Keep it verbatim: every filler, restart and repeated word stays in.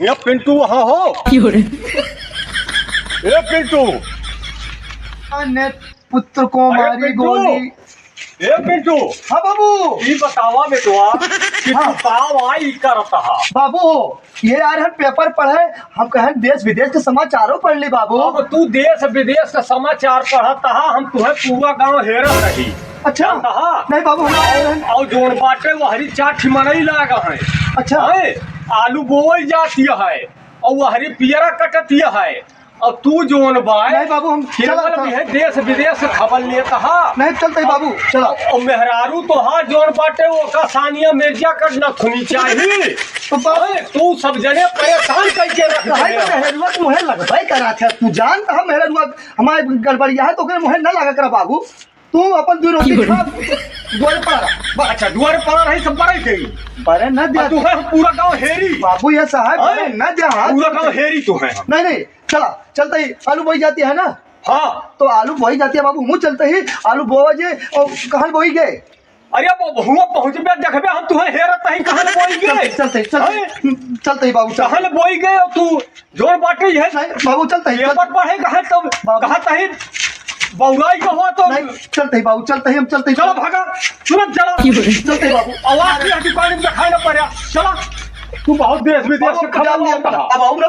ये पिंटू वहाँ हो? ए पिंटू। अन्य पुत्र को अरे मारी पिंटू। गोली। ए पिंटू। हाँ बाबू। ई बतावा बेटवा कि हाँ। तू का वाई करत हा? बाबू, ये यार हम पेपर पढ़े, हम कहन देश विदेश के समाचारों पढ़ ली बाबू। अब तू देश विदेश का समाचार पढ़त हा, हम तुहे पूरा गांव हेरत रही। अच्छा। जानत हा? नहीं बाबू, हम और, और जोन बाटे वहरी चार ठी मनई लाग है। अच्छा। हैं? आलू बोवई जाती है और वहरी पियरा कटती है। और तू जोन बाय नहीं बाबू, हम केवल चला था। भी है देश विदेश से खबर लेत हा। नहीं, चलते ही बाबू, चला। और मेहरारू तोहार जोन बाटे ओका सानिया मिर्जा कर नथुनी चाहिए। तो बाबू अरे, तू सब जने परेशान करके रख भाई, दिया। मेहरुआ तो मुहे लगबे करा था, तू जानत हा मेहरुआ हमारे गड़बड़िया है तो ओकरे मुहे न लगा करा बाबू। तू अपन दू रोटी खा, द्वार पर आ। बा- अच्छा, द्वार पर रही सब बड़े गई। बरे न दे। तू है पूरा गांव हेरी। बाबू ये साहब, अरे, बरे न दे हाथ। पूरा गांव हेरी तू है। नहीं, नहीं, चला, चलते ही आलू बोई जाती है ना? हाँ। तो आलू बोई जाती है बाबू, मुँह चलते ही आलू बोवा जे, और कहाँ बोई गए? अरे, वो हुआ पहुँचबे, देखबे, हम तुहे हेरत ही, कहाँ बोई गए? चलते, चलते, चलते, हैं? चलते ही बाबू, चलते। कहाँ बोई गए और तू जोर बाटे है? नहीं, बाबू, चलते ही, पेपर चलते। पढ़े कहाँ तब, बाबू। कहाँ तही बौराई का हुआ तो? नहीं, चलते ही बाबू, चलते ही, हम चलते ही। चलो भागा, तुरंत चलो। चलते ही बाबू। आवाज नहीं, दुकान में दिखाई ना पड़ा। चलो, तू बहुत देश विदेश बाबू, से खबर जान लेता। अब आऊँ ना।